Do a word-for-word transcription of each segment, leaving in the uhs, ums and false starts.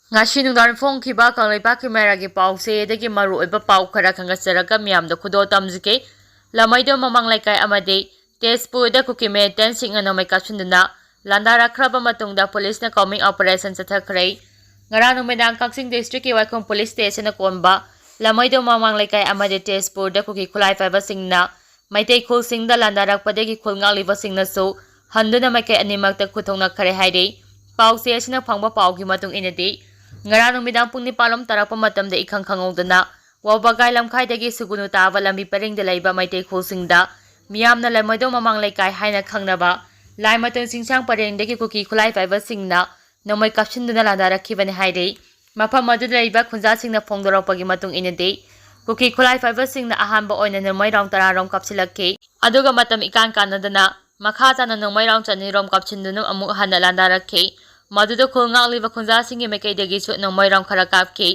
ꯉꯁꯤ ꯅꯨꯡꯗꯥꯡ ꯐꯣꯡꯈꯤꯕ ꯀꯪꯂꯩꯄꯥꯛꯀꯤ ꯃꯦꯔꯥꯒꯤ ꯄꯥꯎꯆꯦꯗꯒꯤ ꯃꯔꯨꯑꯣꯏꯕ ꯄꯥꯎ ꯈꯔ ꯈꯟꯒꯠꯆꯔꯒ ꯃꯤꯌꯥꯝꯗ ꯈꯨꯗꯣꯜ ꯇꯝꯖꯒꯦ꯫ ꯂꯃꯩꯗꯣ ꯃꯃꯥꯡ ꯂꯩꯀꯥꯏ ꯑꯃꯗꯤ ꯇꯦꯖꯄꯨꯔꯗ ꯀꯨꯀꯤ ꯃꯤꯂꯤꯇꯦꯟꯁꯤꯡꯅ ꯅꯣꯡꯃꯩ ꯀꯥꯞꯁꯤꯟꯗꯨꯅ ꯂꯥꯟꯗꯥꯔꯛꯈ꯭ꯔꯕ ꯃꯇꯨꯡꯗ ꯄꯨꯂꯤꯁꯅ ꯀꯣꯃꯤꯡ ꯑꯣꯄꯔꯦꯁꯟ ꯆꯠꯊꯈ꯭ꯔꯦ꯫ ꯉꯔꯥꯡ ꯅꯨꯃꯤꯗꯥꯡ ꯀꯛꯆꯤꯡ ꯗꯤꯁꯇ꯭ꯔꯤꯛꯀꯤ ꯋꯥꯏꯈꯣꯡ ꯄꯨꯂꯤꯁ ꯁ꯭ꯇꯦꯁꯟꯅ ꯀꯣꯟꯕ ꯂꯃꯩꯗꯣ ꯃꯃꯥꯡ ꯂꯩꯀꯥꯏ ꯑꯃꯗꯤ ꯇꯦꯖꯄꯨꯔꯗ ꯀꯨꯀꯤ ꯈꯨꯠꯂꯥꯏ ꯄꯥꯏꯕꯁꯤꯡꯅ ꯃꯩꯇꯩ ꯈꯨꯜꯁꯤꯡꯗ ꯂꯥꯟꯗꯥꯔꯛꯄꯗꯒꯤ ꯈꯨꯜ ꯉꯥꯛꯂꯤꯕꯁꯤꯡꯅꯁꯨ ꯍꯟꯗꯨꯅ ꯃꯥꯏꯀꯩ ꯑꯅꯤꯃꯛꯇ ꯈꯨꯠ ꯊꯣꯛꯅꯈ꯭ꯔꯦ ꯍꯥꯏꯔꯤ꯫ ꯄꯥꯎꯆꯦ ꯑꯁꯤꯅ ꯐꯪꯕ ꯄꯥꯎꯒꯤ ꯃꯇꯨꯡ ꯏꯟꯅꯗꯤ, ꯉꯔꯥꯡ ꯅꯨꯃꯤꯗꯥꯡ ꯄꯨꯡ ꯅꯤꯄꯥꯟ ꯔꯣꯝ ꯇꯥꯔꯛꯄ ꯃꯇꯝꯗ ꯏꯈꯪ ꯈꯪꯍꯧꯗꯅ ꯋꯥꯕꯒꯥꯏ ꯂꯝꯈꯥꯏꯗꯒꯤ ꯁꯨꯒꯨꯅꯨ ꯇꯥꯕ ꯂꯝꯕꯤ ꯄꯔꯤꯡꯗ ꯂꯩꯕ ꯃꯩꯇꯩ ꯈꯨꯜꯁꯤꯡꯗ ꯃꯤꯌꯥꯝꯅ ꯂꯃꯩꯗꯣ ꯃꯃꯥꯡ ꯂꯩꯀꯥꯏ ꯍꯥꯏꯅ ꯈꯪꯅꯕ ꯂꯥꯏꯃꯇꯣꯟ ꯆꯤꯡꯁꯥꯡ ꯄꯔꯦꯡꯗꯒꯤ ꯀꯨꯀꯤ ꯈꯨꯠꯂꯥꯏ ꯄꯥꯏꯕꯁꯤꯡꯅ ꯅꯣꯡꯃꯩ ꯀꯥꯞꯁꯤꯟꯗꯨꯅ ꯂꯥꯟꯗꯥꯔꯛꯈꯤꯕꯅꯤ ꯍꯥꯏꯔꯤ꯫ ꯃꯐꯝ ꯑꯗꯨꯗ ꯂꯩꯕ ꯈꯨꯟꯖꯥꯁꯤꯡꯅ ꯐꯣꯡꯗꯣꯔꯛꯄꯒꯤ ꯃꯇꯨꯡ ꯏꯟꯅꯗꯤ, ꯀꯨꯀꯤ ꯈꯨꯠꯂꯥꯏ ꯄꯥꯏꯕꯁꯤꯡꯅ ꯑꯍꯥꯟꯕ ꯑꯣꯏꯅ ꯅꯣꯡꯃꯩ ꯔꯥꯎꯟ ꯇꯔꯥ ꯔꯣꯝ ꯀꯥꯞꯁꯤꯜꯂꯛꯈꯤ꯫ ꯑꯗꯨꯒ ꯃꯇꯝ ꯏꯀꯥꯟ ꯀꯥꯟꯅꯗꯅ ꯃꯈꯥ ꯇꯥꯅ ꯅꯣꯡꯃꯩ ꯔꯥꯎꯟ ꯆꯅꯤ ꯔꯣꯝ ꯀꯥꯞꯁꯤꯟꯗꯨꯅ ꯑꯃꯨꯛ ꯍꯟꯅ ꯂꯥꯟꯗꯥꯔꯛꯈꯤ꯫ ꯃꯗꯨꯗ ꯈꯨꯜ ꯉꯥꯛꯂꯤꯕ ꯈꯨꯟꯖꯥꯁꯤꯡꯒꯤ ꯃꯥꯏꯀꯩꯗꯒꯤꯁꯨ ꯅꯣꯡꯃꯩ ꯔꯥꯎꯟ ꯈꯔ ꯀꯥꯞꯈꯤ꯫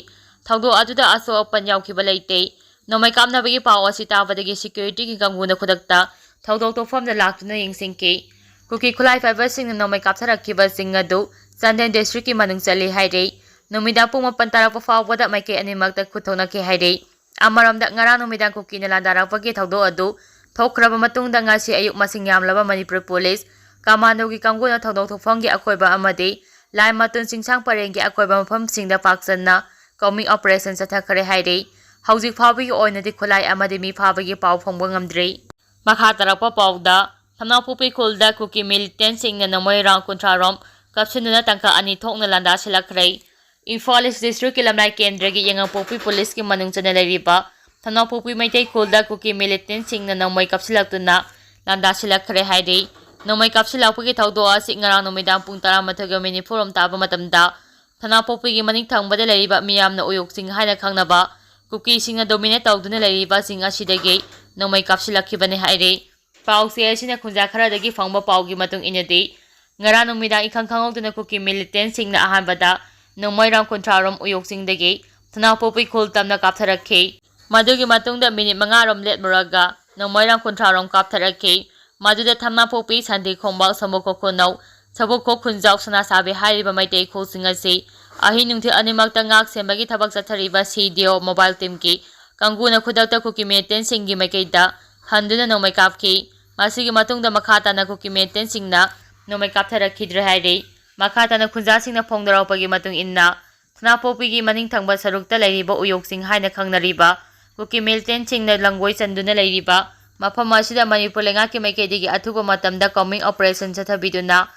ꯊꯧꯗꯣꯛ ꯑꯗꯨꯗ ꯑꯁꯣꯛ ꯑꯄꯟ ꯌꯥꯎꯈꯤꯕ ꯂꯩꯇꯦ꯫ ꯅꯣꯡꯃꯩ ꯀꯥꯞꯅꯕꯒꯤ ꯄꯥꯎ ꯑꯁꯤ ꯇꯥꯕꯗꯒꯤ ꯁꯦꯀ꯭ꯌꯨꯔꯤꯇꯤꯒꯤ ꯀꯥꯡꯕꯨꯅ ꯈꯨꯗꯛꯇ ꯊꯧꯗꯣꯛ ꯊꯣꯛꯐꯝꯗ ꯂꯥꯛꯇꯨꯅ ꯌꯦꯡꯁꯤꯟꯈꯤ꯫ ꯀꯨꯀꯤ ꯈꯨꯠꯂꯥꯏ ꯄꯥꯏꯕꯁꯤꯡꯅ ꯅꯣꯡꯃꯩ ꯀꯥꯞꯊꯔꯛꯈꯤꯕꯁꯤꯡ ꯑꯗꯨ ꯆꯥꯟꯗꯦꯜ ꯗꯤꯁꯇ꯭ꯔꯤꯛꯀꯤ ꯃꯅꯨꯡ ꯆꯜꯂꯤ ꯍꯥꯏꯔꯤ꯫ ꯅꯨꯃꯤꯗꯥꯡ ꯄꯨꯡ ꯃꯥꯄꯟ ꯇꯥꯔꯛꯄ ꯐꯥꯎꯕꯗ ꯃꯥꯏꯀꯩ ꯑꯅꯤꯃꯛꯇ ꯈꯨꯠ ꯊꯣꯛꯅꯈꯤ ꯍꯥꯏꯔꯤ꯫ ꯑꯃꯔꯣꯝꯗ, ꯉꯔꯥꯡ ꯅꯨꯃꯤꯗꯥꯡ ꯀꯨꯀꯤꯅ ꯂꯥꯟꯗꯥꯔꯛꯄꯒꯤ ꯊꯧꯗꯣꯛ ꯑꯗꯨ ꯊꯣꯛꯈ꯭ꯔꯕ ꯃꯇꯨꯡꯗ ꯉꯁꯤ ꯑꯌꯨꯛ ꯃꯁꯤꯡ ꯌꯥꯝꯂꯕ ꯃꯅꯤꯄꯨꯔ ꯄꯨꯂꯤꯁ ꯀꯃꯥꯟꯗꯣꯒꯤ ꯀꯥꯡꯕꯨꯅ ꯊꯧꯗꯣꯛ ꯊꯣꯛꯐꯝꯒꯤ ꯑꯀꯣꯏꯕ ꯑꯃꯗꯤ ꯂꯥꯏꯃꯇꯣꯟ ꯆꯤꯡꯁꯥꯡ ꯄꯔꯦꯡꯒꯤ ꯑꯀꯣꯏꯕ ꯃꯐꯝꯁꯤꯡꯗ ꯄꯥꯛ ꯆꯟꯅ ꯀꯣꯃꯤꯡ ꯑꯣꯄꯔꯦꯁꯟ ꯆꯠꯊꯈ꯭ꯔꯦ ꯍꯥꯏꯔꯤ꯫ ꯍꯧꯖꯤꯛ ꯐꯥꯎꯕꯒꯤ ꯑꯣꯏꯅꯗꯤ ꯈꯨꯠꯂꯥꯏ ꯑꯃꯗꯤ ꯃꯤ ꯐꯥꯕꯒꯤ ꯄꯥꯎ ꯐꯪꯕ ꯉꯝꯗ꯭ꯔꯤ꯫ ꯃꯈꯥ ꯇꯥꯔꯛꯄ ꯄꯥꯎꯗ, ꯊꯝꯅꯥꯄꯣꯛꯄꯤ ꯈꯨꯜꯗ ꯀꯨꯀꯤ ꯃꯤꯂꯤꯇꯦꯟꯁꯤꯡꯅ ꯅꯣꯡꯃꯩ ꯔꯥꯎꯟ ꯀꯨꯟꯊ꯭ꯔꯥ ꯔꯣꯝ ꯀꯥꯞꯁꯤꯟꯗꯨꯅ ꯇꯥꯡꯀꯛ ꯑꯅꯤ ꯊꯣꯛꯅ ꯂꯥꯟꯗꯥꯁꯤꯜꯂꯛꯈ꯭ꯔꯦ꯫ ꯏꯝꯐꯥꯜ ꯏꯁ ꯗꯤꯁꯇ꯭ꯔꯤꯛꯀꯤ ꯂꯝꯂꯥꯏ ꯀꯦꯟꯗ꯭ꯔꯒꯤ ꯌꯦꯡꯉꯥꯡꯄꯣꯛꯄꯤ ꯄꯨꯂꯤꯁꯀꯤ ꯃꯅꯨꯡ ꯆꯟꯅ ꯂꯩꯔꯤꯕ ꯊꯝꯅꯥꯄꯣꯛꯄꯤ ꯃꯩꯇꯩ ꯈꯨꯜꯗ ꯀꯨꯀꯤ ꯃꯤꯂꯤꯇꯦꯟꯁꯤꯡꯅ ꯅꯣꯡꯃꯩ ꯀꯥꯞꯁꯤꯜꯂꯛꯇꯨꯅ ꯂꯥꯟꯗꯥꯁꯤꯜꯂꯛꯈ꯭ꯔꯦ ꯍꯥꯏꯔꯤ꯫ ꯅꯣꯡꯃꯩ ꯀꯥꯞꯁꯤꯜꯂꯛꯄꯒꯤ ꯊꯧꯗꯣꯛ ꯑꯁꯤ ꯉꯔꯥꯡ ꯅꯨꯃꯤꯗꯥꯡ ꯄꯨꯡ ꯇꯔꯥꯃꯥꯊꯣꯏꯒ ꯃꯤꯅꯤꯠ ꯅꯤꯐꯨ ꯔꯣꯝ ꯇꯥꯕ ꯃꯇꯝꯗ ꯊꯝꯅꯥꯄꯣꯛꯄꯤꯒꯤ ꯃꯅꯤꯡ ꯊꯪꯕꯗ ꯂꯩꯔꯤꯕ ꯃꯤꯌꯥꯝꯅ ꯎꯌꯣꯛ ꯆꯤꯡ ꯍꯥꯏꯅ ꯈꯪꯅꯕ ꯀꯨꯀꯤꯁꯤꯡꯅ ꯗꯣꯃꯤꯅꯦꯠ ꯇꯧꯗꯨꯅ ꯂꯩꯔꯤꯕꯁꯤꯡ ꯑꯁꯤꯗꯒꯤ ꯅꯣꯡꯃꯩ ꯀꯥꯞꯁꯤꯜꯂꯛꯈꯤꯕꯅꯤ ꯍꯥꯏꯔꯤ꯫ ꯄꯥꯎꯆꯦ ꯑꯁꯤꯅ ꯈꯨꯟꯖꯥ ꯈꯔꯗꯒꯤ ꯐꯪꯕ ꯄꯥꯎꯒꯤ ꯃꯇꯨꯡ ꯏꯟꯅꯗꯤ, ꯉꯔꯥꯡ ꯅꯨꯃꯤꯗꯥꯡ ꯏꯈꯪ ꯈꯪꯍꯧꯗꯅ ꯀꯨꯀꯤ ꯃꯤꯂꯤꯇꯦꯟꯁꯤꯡꯅ ꯑꯍꯥꯟꯕꯗ ꯅꯣꯡꯃꯩ ꯔꯥꯎꯟ ꯀꯨꯟꯊ꯭ꯔꯥ ꯔꯣꯝ ꯎꯌꯣꯛ ꯆꯤꯡꯗꯒꯤ ꯊꯝꯅꯥꯄꯣꯛꯄꯤ ꯈꯨꯜ ꯇꯝꯅ ꯀꯥꯞꯊꯔꯛꯈꯤ꯫ ꯃꯗꯨꯒꯤ ꯃꯇꯨꯡꯗ ꯃꯤꯅꯤꯠ ꯃꯉꯥ ꯔꯣꯝ ꯂꯦꯞꯂꯨꯔꯒ ꯅꯣꯡꯃꯩ ꯔꯥꯎꯟ ꯀꯨꯟꯊ꯭ꯔꯥ ꯔꯣꯝ ꯀꯥꯞꯊꯔꯛꯈꯤ꯫ ꯃꯗꯨꯗ ꯊꯝꯅꯥꯄꯣꯛꯄꯤ, ꯁꯟꯗꯤ ꯈꯣꯡꯕꯥꯜ, ꯁꯣꯝꯕꯣꯛ ꯈꯣꯡꯅꯧ, ꯁꯕꯨꯛꯈꯣꯛ ꯈꯨꯟꯖꯥꯎ ꯁꯅꯥꯁꯥꯕꯤ ꯍꯥꯏꯔꯤꯕ ꯃꯩꯇꯩ ꯈꯨꯜꯁꯤꯡ ꯑꯁꯤ ꯑꯍꯤꯡ ꯅꯨꯡꯊꯤꯜ ꯑꯅꯤꯃꯛꯇ ꯉꯥꯛ ꯁꯦꯟꯕꯒꯤ ꯊꯕꯛ ꯆꯠꯊꯔꯤꯕ ꯁꯤ ꯗꯤ ꯑꯣ ꯃꯣꯕꯥꯏꯜ ꯇꯤꯝꯒꯤ ꯀꯥꯡꯕꯨꯅ ꯈꯨꯗꯛꯇ ꯀꯨꯀꯤ ꯃꯤꯂꯤꯇꯦꯟꯁꯤꯡꯒꯤ ꯃꯥꯏꯀꯩꯗ ꯍꯟꯗꯨꯅ ꯅꯣꯡꯃꯩ ꯀꯥꯞꯈꯤ꯫ ꯃꯁꯤꯒꯤ ꯃꯇꯨꯡꯗ ꯃꯈꯥ ꯇꯥꯅ ꯀꯨꯀꯤ ꯃꯤꯂꯤꯇꯦꯟꯁꯤꯡꯅ ꯅꯣꯡꯃꯩ ꯀꯥꯞꯊꯔꯛꯈꯤꯗ꯭ꯔꯦ ꯍꯥꯏꯔꯤ꯫ ꯃꯈꯥ ꯇꯥꯅ ꯈꯨꯟꯖꯥꯁꯤꯡꯅ ꯐꯣꯡꯗꯣꯔꯛꯄꯒꯤ ꯃꯇꯨꯡ ꯏꯟꯅ, ꯈꯥꯡꯄꯣꯛꯄꯤꯒꯤ ꯃꯅꯤꯡ ꯊꯪꯕ ꯁꯔꯨꯛꯇ ꯂꯩꯔꯤꯕ ꯎꯌꯣꯛ ꯆꯤꯡ ꯍꯥꯏꯅ ꯈꯪꯅꯔꯤꯕ ꯀꯨꯀꯤ ꯃꯤꯂꯤꯇꯦꯟꯁꯤꯡꯅ ꯂꯪꯒꯣꯏ ꯆꯟꯗꯨꯅ ꯂꯩꯔꯤꯕ ꯃꯐꯝ ꯑꯁꯤꯗ ꯃꯅꯤꯄꯨꯔ ꯂꯩꯉꯥꯛꯀꯤ ꯃꯥꯏꯀꯩꯗꯒꯤ ꯑꯊꯨꯕ ꯃꯇꯝꯗ ꯀꯣꯝꯕꯤꯡ ꯑꯣꯄꯔꯦꯁꯟ ꯆꯠꯊꯕꯤꯗꯨꯅ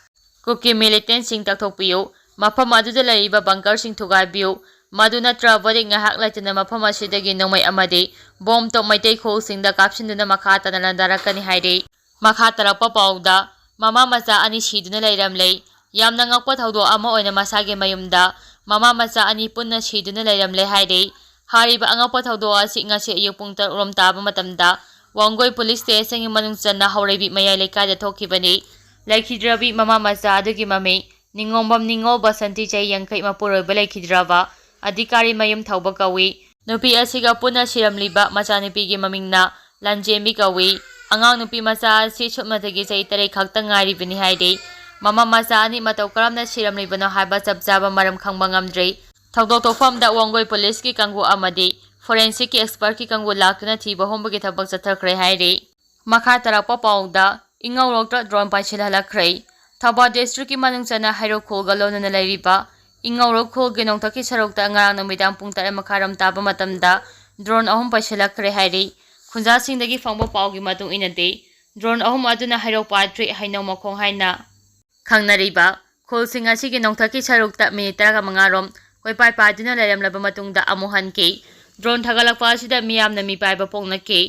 ꯀꯨꯀꯤ ꯃꯤꯂꯤꯇꯦꯟꯁꯤꯡ ꯇꯛꯊꯣꯛꯄꯤꯌꯨ, ꯃꯐꯝ ꯑꯗꯨꯗ ꯂꯩꯔꯤꯕ ꯕꯪꯀꯔꯁꯤꯡ ꯊꯨꯒꯥꯏꯕꯤꯌꯨ, ꯃꯗꯨ ꯅꯠꯇ꯭ꯔꯕꯗꯤ ꯉꯥꯏꯍꯥꯛ ꯂꯩꯇꯅ ꯃꯐꯝ ꯑꯁꯤꯗꯒꯤ ꯅꯣꯡꯃꯩ ꯑꯃꯗꯤ ꯕꯣꯝ ꯇꯣꯞ ꯃꯩꯇꯩ ꯈꯨꯜꯁꯤꯡꯗ ꯀꯥꯞꯁꯤꯟꯗꯨꯅ ꯃꯈꯥ ꯇꯥꯅ ꯂꯥꯟꯗꯥꯔꯛꯀꯅꯤ ꯍꯥꯏꯔꯤ꯫ ꯃꯈꯥ ꯇꯥꯔꯛꯄ ꯄꯥꯎꯗ, ꯃꯃꯥ ꯃꯆꯥ ꯑꯅꯤ ꯁꯤꯗꯨꯅ ꯂꯩꯔꯝꯂꯦ꯫ ꯌꯥꯝꯅ ꯉꯛꯄ ꯊꯧꯗꯣꯛ ꯑꯃ ꯑꯣꯏꯅ ꯃꯁꯥꯒꯤ ꯃꯌꯨꯝꯗ ꯃꯃꯥ ꯃꯆꯥ ꯑꯅꯤ ꯄꯨꯟꯅ ꯁꯤꯗꯨꯅ ꯂꯩꯔꯝꯂꯦ ꯍꯥꯏꯔꯤ꯫ ꯍꯥꯏꯔꯤꯕ ꯑꯉꯛꯄ ꯊꯧꯗꯣꯛ ꯑꯁꯤ ꯉꯁꯤ ꯑꯌꯨꯛ ꯄꯨꯡ ꯇꯔꯨꯛ ꯔꯣꯝ ꯇꯥꯕ ꯃꯇꯝꯗ ꯋꯥꯡꯒꯣꯏ ꯄꯨꯂꯤꯁ ꯁ꯭ꯇꯦꯁꯟꯒꯤ ꯃꯅꯨꯡ ꯆꯟꯅ ꯍꯧꯔꯩꯕꯤ ꯃꯌꯥꯏ ꯂꯩꯀꯥꯏꯗ ꯊꯣꯛꯈꯤꯕꯅꯤ꯫ ꯂꯩꯈꯤꯗ꯭ꯔꯕꯤ ꯃꯃꯥ ꯃꯆꯥ ꯑꯗꯨꯒꯤ ꯃꯃꯤꯡ ꯅꯤꯉꯣꯝꯕꯝ ꯅꯤꯉꯣꯜ ꯕꯁꯟꯇꯤ, ꯆꯍꯤ ꯌꯥꯡꯈꯩ, ꯃꯄꯨꯔꯣꯏꯕ ꯂꯩꯈꯤꯗ꯭ꯔꯕ ꯑꯙꯤꯀꯥꯔꯤ ꯃꯌꯨꯝ ꯊꯧꯕ ꯀꯧꯏ꯫ ꯅꯨꯄꯤ ꯑꯁꯤꯒ ꯄꯨꯟꯅ ꯁꯤꯔꯝꯂꯤꯕ ꯃꯆꯥꯅꯨꯄꯤꯒꯤ ꯃꯃꯤꯡꯅ ꯂꯟꯖꯦꯝꯕꯤ ꯀꯧꯏ꯫ ꯑꯉꯥꯡ ꯅꯨꯄꯤ ꯃꯆꯥ ꯑꯁꯤ ꯁꯨꯞꯅꯇꯒꯤ ꯆꯍꯤ ꯇꯔꯦꯠ ꯈꯛꯇ ꯉꯥꯏꯔꯤꯕꯅꯤ ꯍꯥꯏꯔꯤ꯫ ꯃꯃꯥ ꯃꯆꯥ ꯑꯅꯤ ꯃꯇꯧ ꯀꯔꯝꯅ ꯁꯤꯔꯝꯂꯤꯕꯅꯣ ꯍꯥꯏꯕ ꯆꯞ ꯆꯥꯕ ꯃꯔꯝ ꯈꯪꯕ ꯉꯝꯗ꯭ꯔꯤ꯫ ꯊꯧꯗꯣꯛ ꯊꯣꯛꯐꯝꯗ ꯋꯥꯡꯒꯣꯏ ꯄꯨꯂꯤꯁꯀꯤ ꯀꯥꯡꯕꯨ ꯑꯃꯗꯤ ꯐꯣꯔꯦꯟꯁꯤꯛꯀꯤ ꯑꯦꯛꯁꯄꯔꯠꯀꯤ ꯀꯥꯡꯕꯨ ꯂꯥꯛꯇꯨꯅ ꯊꯤꯕ ꯍꯨꯝꯕꯒꯤ ꯊꯕꯛ ꯆꯠꯊꯈ꯭ꯔꯦ ꯍꯥꯏꯔꯤ꯫ ꯃꯈꯥ ꯇꯥꯔꯛꯄ ꯄꯥꯎꯗ, ꯏꯉꯧꯔꯣꯛꯇ ꯗ꯭ꯔꯣꯟ ꯄꯥꯏꯁꯤꯜꯍꯜꯂꯛꯈ꯭ꯔꯦ꯫ ꯊꯧꯕꯥꯜ ꯗꯤꯁꯇ꯭ꯔꯤꯛꯀꯤ ꯃꯅꯨꯡ ꯆꯟꯅ ꯍꯩꯔꯣꯛ ꯈꯨꯜꯒ ꯂꯣꯟꯅꯅ ꯂꯩꯔꯤꯕ ꯏꯉꯧꯔꯣꯛ ꯈꯨꯜꯒꯤ ꯅꯣꯡꯊꯛꯀꯤ ꯁꯔꯨꯛꯇ ꯉꯔꯥꯡ ꯅꯨꯃꯤꯗꯥꯡ ꯄꯨꯡ ꯇꯔꯦꯠ ꯃꯈꯥꯏꯔꯣꯝ ꯇꯥꯕ ꯃꯇꯝꯗ ꯗ꯭ꯔꯣꯟ ꯑꯍꯨꯝ ꯄꯥꯏꯁꯤꯜꯂꯛꯈ꯭ꯔꯦ ꯍꯥꯏꯔꯤ꯫ ꯈꯨꯟꯖꯥꯁꯤꯡꯗꯒꯤ ꯐꯪꯕ ꯄꯥꯎꯒꯤ ꯃꯇꯨꯡ ꯏꯟꯅꯗꯤ, ꯗ꯭ꯔꯣꯟ ꯑꯍꯨꯝ ꯑꯗꯨꯅ ꯍꯩꯔꯣꯛ ꯄꯥꯠꯇ꯭ꯔꯤ ꯍꯩꯅꯧ ꯃꯈꯣꯡ ꯍꯥꯏꯅ ꯈꯪꯅꯔꯤꯕ ꯈꯨꯜꯁꯤꯡ ꯑꯁꯤꯒꯤ ꯅꯣꯡꯊꯛꯀꯤ ꯁꯔꯨꯛꯇ ꯃꯤꯅꯤꯠ ꯇꯔꯥꯃꯉꯥꯔꯣꯝ ꯀꯣꯏꯄꯥꯏ ꯄꯥꯏꯗꯨꯅ ꯂꯩꯔꯝꯂꯕ ꯃꯇꯨꯡꯗ ꯑꯃꯨꯛ ꯍꯟꯈꯤ꯫ ꯗ꯭ꯔꯣꯟ ꯊꯥꯒꯠꯂꯛꯄ ꯑꯁꯤꯗ ꯃꯤꯌꯥꯝꯅ ꯃꯤꯄꯥꯏꯕ ꯄꯣꯛꯅꯈꯤ꯫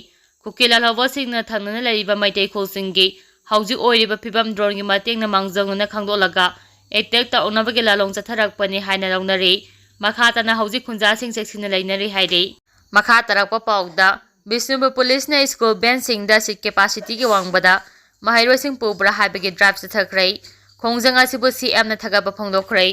ꯀꯨꯀꯤ ꯂꯥꯜꯍꯧꯕꯁꯤꯡꯅ ꯊꯪꯅꯅ ꯂꯩꯔꯤꯕ ꯃꯩꯇꯩ ꯈꯨꯜꯁꯤꯡꯒꯤ ꯍꯧꯖꯤꯛ ꯑꯣꯏꯔꯤꯕ ꯐꯤꯕꯝ ꯗ꯭ꯔꯣꯟꯒꯤ ꯃꯇꯦꯡꯅ ꯃꯥꯡꯖꯧꯅꯅ ꯈꯪꯗꯣꯛꯂꯒ ꯑꯦꯇꯦꯛ ꯇꯧꯅꯕꯒꯤ ꯂꯥꯂꯣꯡ ꯆꯠꯊꯔꯛꯄꯅꯤ ꯍꯥꯏꯅ ꯂꯧꯅꯔꯤ꯫ ꯃꯈꯥ ꯇꯥꯅ ꯍꯧꯖꯤꯛ ꯈꯨꯟꯖꯥꯁꯤꯡ ꯆꯦꯛꯁꯤꯟꯅ ꯂꯩꯅꯔꯤ ꯍꯥꯏꯔꯤ꯫ ꯃꯈꯥ ꯇꯥꯔꯛꯄ ꯄꯥꯎꯗ, ꯕꯤꯁꯅꯨꯄꯨꯔ ꯄꯨꯂꯤꯁꯅ ꯁ꯭ꯀꯨꯜ ꯚꯦꯟꯁꯤꯡꯗ ꯁꯤꯠ ꯀꯦꯄꯥꯁꯤꯇꯤꯒꯤ ꯋꯥꯡꯃꯗ ꯃꯍꯩꯔꯣꯏꯁꯤꯡ ꯄꯨꯕ꯭ꯔꯥ ꯍꯥꯏꯕꯒꯤ ꯗ꯭ꯔꯥꯏꯚ ꯆꯠꯊꯈ꯭ꯔꯦ꯫ ꯈꯣꯡꯖꯪ ꯑꯁꯤꯕꯨ ꯁꯤ ꯑꯦꯝꯅ ꯊꯥꯒꯠꯄ ꯐꯣꯡꯗꯣꯛꯈ꯭ꯔꯦ꯫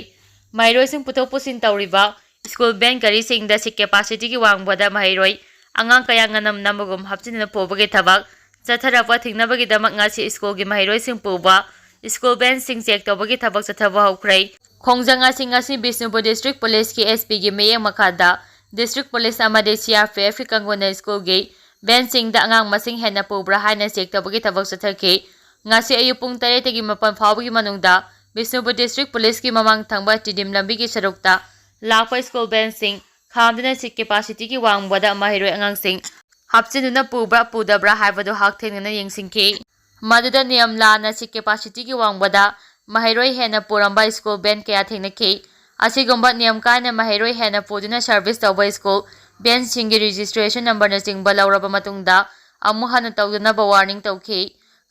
ꯃꯍꯩꯔꯣꯏꯁꯤꯡ ꯄꯨꯊꯣꯛ ꯄꯨꯁꯤꯟ ꯇꯧꯔꯤꯕ ꯁ꯭ꯀꯨꯜ ꯚꯦꯟ ꯒꯥꯔꯤꯁꯤꯡꯗ ꯁꯤꯠ ꯀꯦꯄꯥꯁꯤꯇꯤꯒꯤ ꯋꯥꯡꯃꯗ ꯃꯍꯩꯔꯣꯏ ꯑꯉꯥꯡ ꯀꯌꯥ ꯉꯅꯝ ꯅꯝꯕꯒꯨꯝ ꯍꯥꯞꯆꯤꯟꯗꯨꯅ ꯄꯨꯕꯒꯤ ꯊꯕꯛ ꯆꯠꯊꯔꯛꯄ ꯊꯤꯡꯅꯕꯒꯤꯗꯃꯛ ꯉꯁꯤ ꯁ꯭ꯀꯨꯜꯒꯤ ꯃꯍꯩꯔꯣꯏꯁꯤꯡ ꯄꯨꯕ ꯁ꯭ꯀꯨꯜ ꯕꯦꯟꯁꯤꯡ ꯆꯦꯛ ꯇꯧꯕꯒꯤ ꯊꯕꯛ ꯆꯠꯊꯕ ꯍꯧꯈ꯭ꯔꯦ꯫ ꯈꯣꯡꯖꯪ ꯑꯁꯤ ꯉꯁꯤ ꯕꯤꯁꯅꯨꯄꯨꯔ ꯗꯤꯁꯇ꯭ꯔꯤꯛ ꯄꯨꯂꯤꯁꯀꯤ ꯑꯦꯁ ꯄꯤꯒꯤ ꯃꯤꯠꯌꯦꯡ ꯃꯈꯥꯗ ꯗꯤꯁꯇ꯭ꯔꯤꯛ ꯄꯨꯂꯤꯁ ꯑꯃꯗꯤ ꯁꯤ ꯑꯥꯔ ꯄꯤ ꯑꯦꯐꯀꯤ ꯀꯥꯡꯕꯨꯅ ꯁ꯭ꯀꯨꯜꯒꯤ ꯕꯦꯟꯁꯤꯡꯗ ꯑꯉꯥꯡ ꯃꯁꯤꯡ ꯍꯦꯟꯅ ꯄꯨꯕ꯭ꯔꯥ ꯍꯥꯏꯅ ꯆꯦꯛ ꯇꯧꯕꯒꯤ ꯊꯕꯛ ꯆꯠꯊꯈꯤ꯫ ꯉꯁꯤ ꯑꯌꯨꯛ ꯄꯨꯡ ꯇꯔꯦꯠꯇꯒꯤ ꯃꯥꯄꯟ ꯐꯥꯎꯕꯒꯤ ꯃꯅꯨꯡꯗ ꯕꯤꯁꯅꯨꯄꯨꯔ ꯗꯤꯁꯇ꯭ꯔꯤꯛ ꯄꯨꯂꯤꯁꯀꯤ ꯃꯃꯥꯡ ꯊꯪꯕ ꯇꯤꯗꯤꯝ ꯂꯝꯕꯤꯒꯤ ꯁꯔꯨꯛꯇ ꯂꯥꯛꯄ ꯁ꯭ꯀꯨꯜ ꯕꯦꯟꯁꯤꯡ ꯈꯥꯝꯗꯨꯅ ꯁꯤꯠ ꯀꯦꯄꯥꯁꯤꯇꯤꯒꯤ ꯋꯥꯡꯃꯗ ꯃꯍꯩꯔꯣꯏ ꯑꯉꯥꯡꯁꯤꯡ ꯍꯥꯞꯆꯤꯟꯗꯨꯅ ꯄꯨꯕ꯭ꯔꯥ ꯄꯨꯗꯕ꯭ꯔꯥ ꯍꯥꯏꯕꯗꯨ ꯍꯛꯊꯦꯡꯅꯅ ꯌꯦꯡꯁꯤꯟꯈꯤ꯫ ꯃꯗꯨꯗ ꯅꯤꯌꯝ ꯂꯥꯟꯅ ꯁꯤꯠ ꯀꯦꯄꯥꯁꯤꯇꯤꯒꯤ ꯋꯥꯡꯃꯗ ꯃꯍꯩꯔꯣꯏ ꯍꯦꯟꯅ ꯄꯨꯔꯝꯕ ꯁ꯭ꯀꯨꯜ ꯕꯦꯟ ꯀꯌꯥ ꯊꯦꯡꯅꯈꯤ꯫ ꯑꯁꯤꯒꯨꯝꯕ ꯅꯤꯌꯝ ꯀꯥꯏꯅ ꯃꯍꯩꯔꯣꯏ ꯍꯦꯟꯅ ꯄꯨꯗꯨꯅ ꯁꯔꯚꯤꯁ ꯇꯧꯕ ꯁ꯭ꯀꯨꯜ ꯕꯦꯟꯁꯤꯡꯒꯤ ꯔꯦꯖꯤꯁꯇ꯭ꯔꯦꯁꯟ ꯅꯝꯕꯔꯅꯆꯤꯡꯕ ꯂꯧꯔꯕ ꯃꯇꯨꯡꯗ ꯑꯃꯨꯛ ꯍꯟꯅ ꯇꯧꯗꯅꯕ ꯋꯥꯔꯅꯤꯡ ꯇꯧꯈꯤ꯫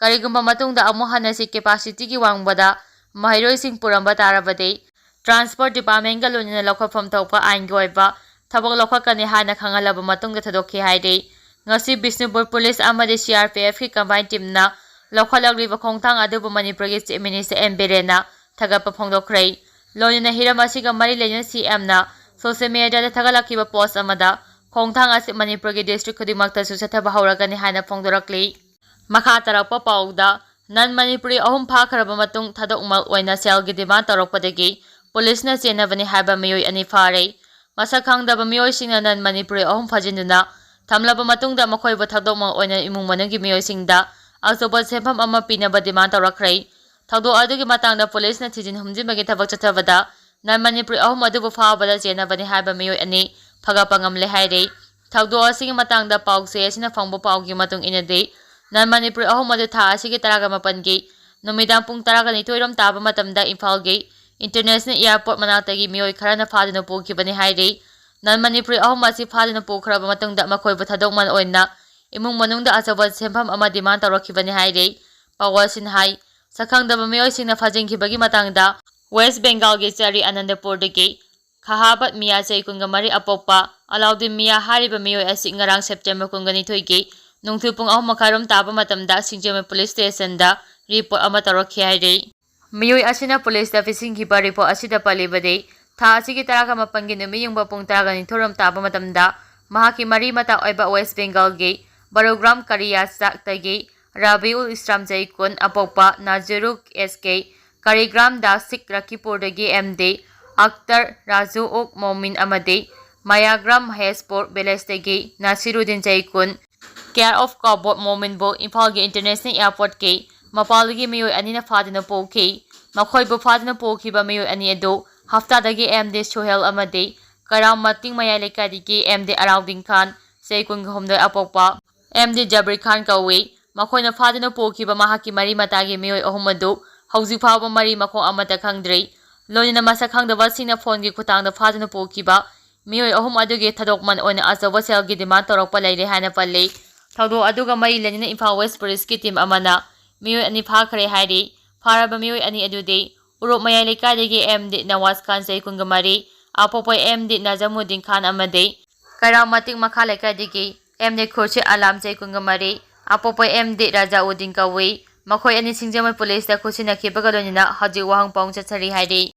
ꯀꯔꯤꯒꯨꯝꯕ ꯃꯇꯨꯡꯗ ꯑꯃꯨꯛ ꯍꯟꯅ ꯁꯤꯠ ꯀꯦꯄꯥꯁꯤꯇꯤꯒꯤ ꯋꯥꯡꯃꯗ ꯃꯍꯩꯔꯣꯏꯁꯤꯡ ꯄꯨꯔꯝꯕ ꯇꯥꯔꯕꯗꯤ, ꯇ꯭ꯔꯥꯟꯁꯄꯣꯔꯠ ꯗꯤꯄꯥꯔꯠꯃꯦꯟꯒ ꯂꯣꯏꯅꯅ ꯂꯧꯈꯠꯐꯝ ꯊꯣꯛꯄ ꯑꯥꯏꯟꯒꯤ ꯑꯣꯏꯕ ꯊꯕꯛ ꯂꯧꯈꯠꯀꯅꯤ ꯍꯥꯏꯅ ꯈꯪꯍꯜꯂꯕ ꯃꯇꯨꯡꯗ ꯊꯥꯗꯣꯛꯈꯤ ꯍꯥꯏꯔꯤ꯫ ꯉꯁꯤ ꯕꯤꯁꯅꯨꯄꯨꯔ ꯄꯨꯂꯤꯁ ꯑꯃꯗꯤ ꯁꯤ ꯑꯥꯔ ꯄꯤ ꯑꯦꯐꯀꯤ ꯀꯝꯕꯥꯏꯟ ꯇꯤꯝꯅ ꯂꯧꯈꯠꯂꯛꯂꯤꯕ ꯈꯣꯡꯊꯥꯡ ꯑꯗꯨꯕꯨ ꯃꯅꯤꯄꯨꯔꯒꯤ ꯆꯤꯐ ꯃꯤꯅꯤꯁꯇꯔ ꯑꯦꯟ ꯕꯤꯔꯦꯟꯅ ꯊꯥꯒꯠꯄ ꯐꯣꯡꯗꯣꯛꯈ꯭ꯔꯦ꯫ ꯂꯣꯏꯅꯅ ꯍꯤꯔꯝ ꯑꯁꯤꯒ ꯃꯔꯤ ꯂꯩꯅꯅ ꯁꯤ ꯑꯦꯝꯅ ꯁꯣꯁꯤꯌꯦꯜ ꯃꯤꯗꯤꯌꯥꯗ ꯊꯥꯒꯠꯂꯛꯈꯤꯕ ꯄꯣꯁ ꯑꯃꯗ, ꯈꯣꯡꯊꯥꯡ ꯑꯁꯤ ꯃꯅꯤꯄꯨꯔꯒꯤ ꯗꯤꯁꯇ꯭ꯔꯤꯛ ꯈꯨꯗꯤꯡꯃꯛꯇꯁꯨ ꯆꯠꯊꯕ ꯍꯧꯔꯒꯅꯤ ꯍꯥꯏꯅ ꯐꯣꯡꯗꯣꯔꯛꯂꯤ꯫ ꯃꯈꯥ ꯇꯥꯔꯛꯄ ꯄꯥꯎꯗ, ꯅꯟ ꯃꯅꯤꯄꯨꯔꯤ ꯑꯍꯨꯝ ꯐꯥꯈ꯭ꯔꯕ ꯃꯇꯨꯡ ꯊꯥꯗꯣꯛꯃꯜ ꯑꯣꯏꯅ ꯁꯦꯜꯒꯤ ꯗꯤꯃꯥꯟ ꯇꯧꯔꯛꯄꯗꯒꯤ ꯄꯨꯂꯤꯁꯅ ꯆꯦꯟꯅꯕꯅꯤ ꯍꯥꯏꯕ ꯃꯤꯑꯣꯏ ꯑꯅꯤ ꯐꯥꯔꯦ꯫ ꯃꯁꯛ ꯈꯪꯗꯕ ꯃꯤꯑꯣꯏꯁꯤꯡꯅ ꯅꯟ ꯃꯅꯤꯄꯨꯔꯤ ꯑꯍꯨꯝ ꯐꯥꯖꯤꯟꯗꯨꯅ ꯊꯝꯂꯕ ꯃꯇꯨꯡꯗ ꯃꯈꯣꯏꯕꯨ ꯊꯥꯗꯣꯛꯃꯜ ꯑꯣꯏꯅ ꯏꯃꯨꯡ ꯃꯅꯨꯡꯒꯤ ꯃꯤꯑꯣꯏꯁꯤꯡꯗ ꯑꯆꯧꯕ ꯁꯦꯟꯐꯝ ꯑꯃ ꯄꯤꯅꯕ ꯗꯤꯃꯥꯟ ꯇꯧꯔꯛꯈ꯭ꯔꯦ꯫ ꯊꯧꯗꯣꯛ ꯑꯗꯨꯒꯤ ꯃꯇꯥꯡꯗ ꯄꯨꯂꯤꯁꯅ ꯊꯤꯖꯤꯟ ꯍꯨꯝꯖꯤꯟꯕꯒꯤ ꯊꯕꯛ ꯆꯠꯊꯕꯗ ꯅꯟ ꯃꯅꯤꯄꯨꯔꯤ ꯑꯍꯨꯝ ꯑꯗꯨꯕꯨ ꯐꯥꯕꯗ ꯆꯦꯟꯅꯕꯅꯤ ꯍꯥꯏꯕ ꯃꯤꯑꯣꯏ ꯑꯅꯤ ꯐꯒꯠꯄ ꯉꯝꯂꯦ ꯍꯥꯏꯔꯤ꯫ ꯊꯧꯗꯣꯛ ꯑꯁꯤꯒꯤ ꯃꯇꯥꯡꯗ ꯄꯥꯎ ꯆꯦ ꯑꯁꯤꯅ ꯐꯪꯕ ꯄꯥꯎꯒꯤ ꯃꯇꯨꯡ ꯏꯟꯅꯗꯤ, ꯅꯟ ꯃꯅꯤꯄꯨꯔꯤ ꯑꯍꯨꯝ ꯑꯗꯨ ꯊꯥ ꯑꯁꯤꯒꯤ ꯇꯔꯥꯒ ꯃꯥꯄꯟꯒꯤ ꯅꯨꯃꯤꯗꯥꯡ ꯄꯨꯡ ꯇꯔꯥꯒ ꯅꯤꯊꯣꯏ ꯔꯣꯝ ꯇꯥꯕ ꯃꯇꯝꯗ ꯏꯝꯐꯥꯜꯒꯤ ꯏꯟꯇꯔꯅꯦꯁꯅꯦꯜ ꯑꯦꯌꯥꯔꯄꯣꯔꯠ ꯃꯅꯥꯛꯇꯒꯤ ꯃꯤꯑꯣꯏ ꯈꯔꯅ ꯐꯥꯗꯨꯅ ꯄꯨꯈꯤꯕꯅꯤ ꯍꯥꯏꯔꯤ꯫ ꯅꯟ ꯃꯅꯤꯄꯨꯔꯤ ꯑꯍꯨꯝ ꯑꯁꯤ ꯐꯥꯗꯨꯅ ꯄꯨꯈ꯭ꯔꯕ ꯃꯇꯨꯡꯗ ꯃꯈꯣꯏꯕꯨ ꯊꯥꯗꯣꯛꯃꯜ ꯑꯣꯏꯅ ꯏꯃꯨꯡ ꯃꯅꯨꯡꯗ ꯑꯆꯧꯕ ꯁꯦꯟꯐꯝ ꯑꯃ ꯗꯤꯃꯥꯟ ꯇꯧꯔꯛꯈꯤꯕꯅꯤ ꯍꯥꯏꯔꯤ꯫ ꯄꯥꯎ ꯑꯁꯤꯅ ꯍꯥꯏ, ꯁꯛꯈꯪꯗꯕ ꯃꯤꯑꯣꯏꯁꯤꯡꯅ ꯐꯥꯖꯤꯟꯈꯤꯕꯒꯤ ꯃꯇꯥꯡꯗ ꯋꯦꯁ ꯕꯦꯡꯒꯥꯜꯒꯤ ꯆꯔꯤ ꯑꯅꯟꯗꯄꯨꯔꯗꯒꯤ ꯈꯍꯥꯕꯠ ꯃꯤꯌꯥ, ꯆꯍꯤ ꯀꯨꯟꯒ ꯃꯔꯤ ꯑꯄꯣꯛꯄ ꯑꯂꯥꯎꯗꯤꯟ ꯃꯤꯌꯥ ꯍꯥꯏꯔꯤꯕ ꯃꯤꯑꯣꯏ ꯑꯁꯤ ꯉꯔꯥꯡ ꯁꯦꯞꯇꯦꯝꯕꯔ ꯀꯨꯟꯒ ꯅꯤꯊꯣꯏꯒꯤ ꯅꯨꯡꯊꯤꯜ ꯄꯨꯡ ꯑꯍꯨꯝ ꯃꯈꯥꯏꯔꯣꯝ ꯇꯥꯕ ꯃꯇꯝꯗ ꯁꯤꯡꯖꯃꯩ ꯄꯨꯂꯤꯁ ꯁ꯭ꯇꯦꯁꯟꯗ ꯔꯤꯄꯣꯔꯠ ꯑꯃ ꯇꯧꯔꯛꯈꯤ ꯍꯥꯏꯔꯤ꯫ ꯃꯤꯑꯣꯏ ꯑꯁꯤꯅ ꯄꯨꯂꯤꯁꯇ ꯄꯤꯁꯤꯟꯈꯤꯕ ꯔꯤꯄꯣꯔꯠ ꯑꯁꯤꯗ ꯄꯜꯂꯤꯕꯗꯤ, ꯊꯥ ꯑꯁꯤꯒꯤ ꯇꯔꯥꯒ ꯃꯥꯄꯟꯒꯤ ꯅꯨꯃꯤꯠ ꯌꯨꯡꯕ ꯄꯨꯡ ꯇꯔꯥꯒ ꯅꯤꯊꯣꯏꯔꯣꯝ ꯇꯥꯕ ꯃꯇꯝꯗ ꯃꯍꯥꯛꯀꯤ ꯃꯔꯤ ꯃꯇꯥ ꯑꯣꯏꯕ ꯋꯦꯁ ꯕꯦꯡꯒꯜꯒꯤ ꯕꯔꯨꯒ꯭ꯔꯥꯝ ꯀꯔꯤꯌꯥꯆꯥꯛꯇꯒꯤ ꯔꯥꯕꯤꯎꯜ ꯏꯁꯂꯥꯝ ꯆꯍꯤ ꯀꯨꯟ, ꯑꯄꯣꯛꯄ ꯅꯥꯖꯤꯔꯨꯛ ꯑꯦꯁ ꯀꯦ, ꯀꯔꯤꯒ꯭ꯔꯥꯝ ꯗꯥꯁꯤꯛ ꯔꯈꯤꯄꯨꯔꯗꯒꯤ ꯑꯦꯝ ꯗꯤ ꯑꯛꯇꯔ ꯔꯥꯖꯨ ꯎꯛ ꯃꯣꯃꯤꯟ ꯑꯃꯗꯤ ꯃꯌꯥꯒ꯭ꯔꯥꯝ ꯃꯍꯦꯁꯄꯨꯔ ꯚꯤꯂꯦꯖꯇꯒꯤ ꯅꯥꯁꯤꯔꯨꯗꯤꯟ ꯆꯍꯤ ꯀꯨꯟ, ꯀꯦꯌꯔ ꯑꯣꯐ ꯀꯥꯕꯣꯠ ꯃꯣꯃꯤꯟꯕꯨ ꯏꯝꯐꯥꯜꯒꯤ ꯏꯟꯇꯔꯅꯦꯁꯅꯦꯜ ꯑꯦꯌꯔꯄꯣꯔꯠꯀꯤ ꯃꯄꯥꯜꯗꯒꯤ ꯃꯤꯑꯣꯏ ꯑꯅꯤꯅ ꯐꯥꯗꯨꯅ ꯄꯨꯈꯤ꯫ ꯃꯈꯣꯏꯕꯨ ꯐꯥꯗꯨꯅ ꯄꯨꯈꯤꯕ ꯃꯤꯑꯣꯏ ꯑꯅꯤ ꯑꯗꯨ ꯍꯞꯇꯥꯗꯒꯤ ꯑꯦꯝ ꯗꯤ ꯁꯨꯍꯦꯜ ꯑꯃꯗꯤ ꯀꯩꯔꯥꯝ ꯃꯇꯤꯡ ꯃꯌꯥꯏ ꯂꯩꯀꯥꯏꯗꯒꯤ ꯑꯦꯝ ꯗꯤ ꯑꯔꯥꯎꯗꯤꯟ ꯈꯥꯟ, ꯆꯍꯤ ꯀꯨꯟꯒ ꯍꯨꯝꯗꯣꯏ, ꯑꯄꯣꯛꯄ ꯑꯦꯝ ꯗꯤ ꯖꯕꯤꯔ ꯈꯥꯟ ꯀꯧꯏ꯫ ꯃꯈꯣꯏꯅ ꯐꯥꯗꯨꯅ ꯄꯨꯈꯤꯕ ꯃꯍꯥꯛꯀꯤ ꯃꯔꯤ ꯃꯇꯥꯒꯤ ꯃꯤꯑꯣꯏ ꯑꯍꯨꯝ ꯑꯗꯨ ꯍꯧꯖꯤꯛ ꯐꯥꯎꯕ ꯃꯔꯤ ꯃꯈꯣꯡ ꯑꯃꯠꯇ ꯈꯪꯗ꯭ꯔꯤ꯫ ꯂꯣꯏꯅꯅ ꯃꯁꯛ ꯈꯪꯗꯕꯁꯤꯡꯅ ꯐꯣꯟꯒꯤ ꯈꯨꯠꯊꯥꯡꯗ ꯐꯥꯗꯨꯅ ꯄꯨꯈꯤꯕ ꯃꯤꯑꯣꯏ ꯑꯍꯨꯝ ꯑꯗꯨꯒꯤ ꯊꯥꯗꯣꯛꯃꯟ ꯑꯣꯏꯅ ꯑꯆꯧꯕ ꯁꯦꯜꯒꯤ ꯗꯤꯃꯥꯟ ꯇꯧꯔꯛꯄ ꯂꯩꯔꯦ ꯍꯥꯏꯅ ꯄꯜꯂꯤ꯫ ꯊꯧꯗꯣꯛ ꯑꯗꯨꯒ ꯃꯔꯤ ꯂꯩꯅꯅ ꯏꯝꯐꯥꯜ ꯋꯦꯁ ꯄꯨꯂꯤꯁꯀꯤ ꯇꯤꯝ ꯑꯃꯅ ꯃꯤꯑꯣꯏ ꯑꯅꯤ ꯐꯥꯈ꯭ꯔꯦ ꯍꯥꯏꯔꯤ꯫ ꯐꯥꯔꯕ ꯃꯤꯑꯣꯏ ꯑꯅꯤ ꯑꯗꯨꯗꯤ ꯎꯔꯣꯛ ꯃꯌꯥꯏ ꯂꯩꯀꯥꯏꯗꯒꯤ ꯑꯦꯝ ꯗꯤ ꯅꯋꯥꯖ ꯈꯥꯟ, ꯆꯍꯤ ꯀꯨꯟꯒ ꯃꯔꯤ, ꯑꯄꯣꯛꯄ ꯑꯦꯝ ꯗꯤ ꯅꯖꯃꯨꯗꯤꯟ ꯈꯥꯟ ꯑꯃꯗꯤ ꯀꯩꯔꯥꯝ ꯃꯇꯤꯛ ꯃꯈꯥ ꯂꯩꯀꯥꯏꯗꯒꯤ ꯑꯦꯝ ꯗꯤ ꯈꯨꯔꯁꯤꯠ ꯑꯂꯥꯝ, ꯆꯍꯤ ꯀꯨꯟꯒ ꯃꯔꯤ, ꯑꯄꯣꯛꯄ ꯑꯦꯝ ꯗꯤ ꯔꯖꯥꯎꯗꯤꯟ ꯀꯧꯏ꯫ ꯃꯈꯣꯏ ꯑꯅꯤ ꯁꯤꯡꯖꯃꯩ ꯄꯨꯂꯤꯁꯇ ꯈꯨꯠꯁꯤꯟꯅꯈꯤꯕꯒ ꯂꯣꯏꯅꯅ ꯍꯧꯖꯤꯛ ꯋꯥꯍꯪ ꯄꯥꯎ ꯆꯠꯊꯔꯤ ꯍꯥꯏꯔꯤ꯫